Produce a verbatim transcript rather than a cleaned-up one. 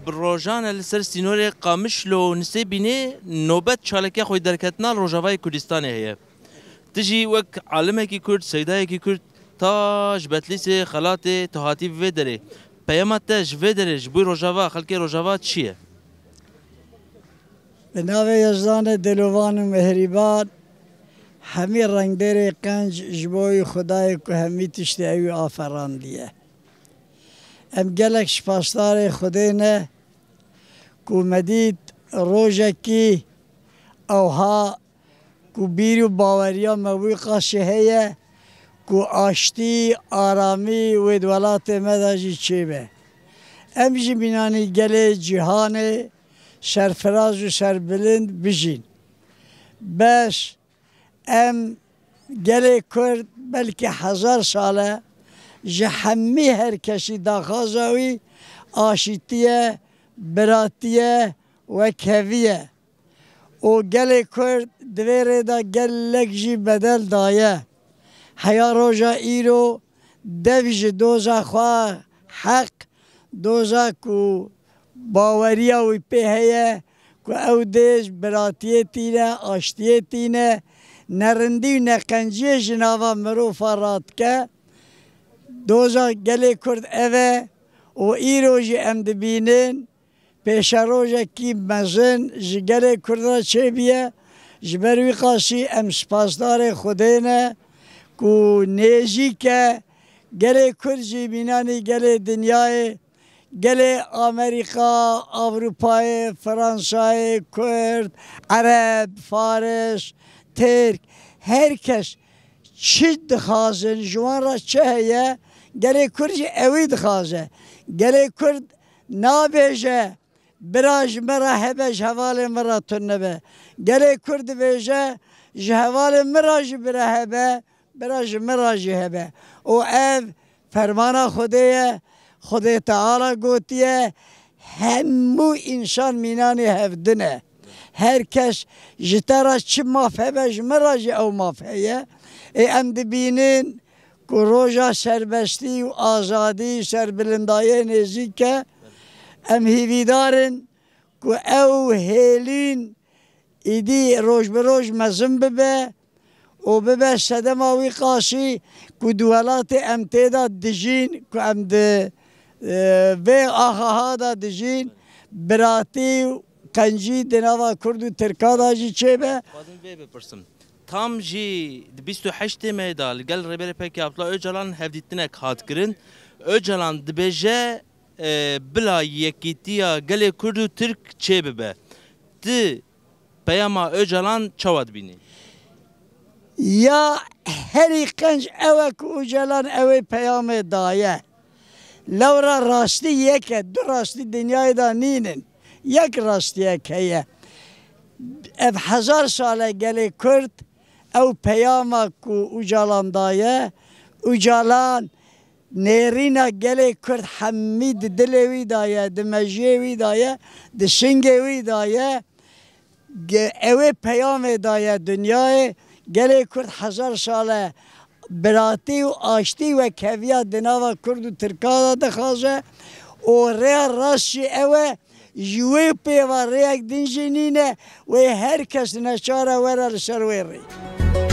Bi rojan e li ser sînorê Qamişlo û Nisêbînê nobet çalekiya xwe derketina li Rojavayê Kurdistanê heye. Tu jî wek alimekî Kurd, seydayekî Kurd, ta ji Betlîsê, Xelatê, tu hatî vê derê. Peyama te ji vê derê, ji bo Rojava, xelkê Rojava çi ye? Bi navê Yezdanê dilovan û mehrîban, hemî rengdêrê qenc ji bo wî Xwedayê ku hemî tiştê ewî aferandiye. Em gelek spasdarê Xwedê ne ku me dît rojekî ewha ku bîr û baweriya me wî qaşê heye ku aştî, aramî wê di welatê me de jî çêbe. Em jî mînanî gelê cîhanê serfiraz û serbilind bijîn. Bes em gelê Kurd belkî hezar sal e ji hemî her kesî daxwaza wî aşîtî ye, biratî ye, wekhevî ye. Û gelê Kurd di vê rê de gelek jî bedel daye. Heya roja îro dev ji doza xwe heq, doza ku baweriya wî pê heye, ku ew dê ji biratiyê tîne, aştiyê tîne, nerindî û neqenciyê ji nava mirofa radike. Doza gelê Kurd ev e û îro jî em dibînin pêşerojekî mezin ji gelê Kurd re çêbiye. Ji ber wî qasî em spasdarê Xwedê ne ku nêzîk e. Gelê Kurd jî mînanî gelê dinyayê, gelê Amerîka, Ewropayê, Fransayê, Kurd, Ereb, Faris, Tirk, her kes çi dixwazin, ji wan re çi heye, gelê Kurd jî ewî dixwaze. Gelê Kurd nabêje, bira ji me re hebe, ji hevalên me re tune be. Gelê Kurd dibêje, ji hevalên me re jî bira hebe, bira ji me re jî hebe. Û ev fermana Xwedê ye. Xwedê Teala gotiye, hemû însan mînanê hevdin e. Her kes ji te re çi maf hebe, ji me re jî ew maf heye. Ê em dibînin ku roja serbestî û azadî, serbilindayê nêzîk e. Em hîvîdar in ku ew hêlîn îdî roj bi roj mezin bibe û bibe sedema wî qasî ku di welatê em tê de dijîn, ku em di, e, vê ahaha de dijîn, biratî û qencî di nava Kurd û Tirka de jî çêbe. Xwazim vê bipirsim. Tam jî di bîst û heştê Meyê de li gel Rêberê P K K Abdullah Ocalan hevdîtinek hat kirin. Ocalan dibêje, e, bila yekîtiya gelê Kurd û Tirk çêbibe. Tu peyama Ocalan çawa dibînî? Ya herî qenc ew e ku Ocalan ew ê peyamê daye. Lewra rastî yek e, du rastî dinyayê de nînin. Yek rastiyek heye. Ev hezar sal e gelê Kurd ew peyama ku Ocalan daye, Ocalan nêrîna gelê Kurd hemî di dilê wî de ye, di mejiyê wî de ye, di singê wî de ye. Ge-, ew ê peyamê daye dinyayê. Gelê Kurd hezar sal e biratî û aştî û wekheviya di nava Kurd û Tirka de dixwaze û rêya rast jî ew e, ji wê pê ve rêyek din jî nîne, wê her kes neçar e were li ser wê rê.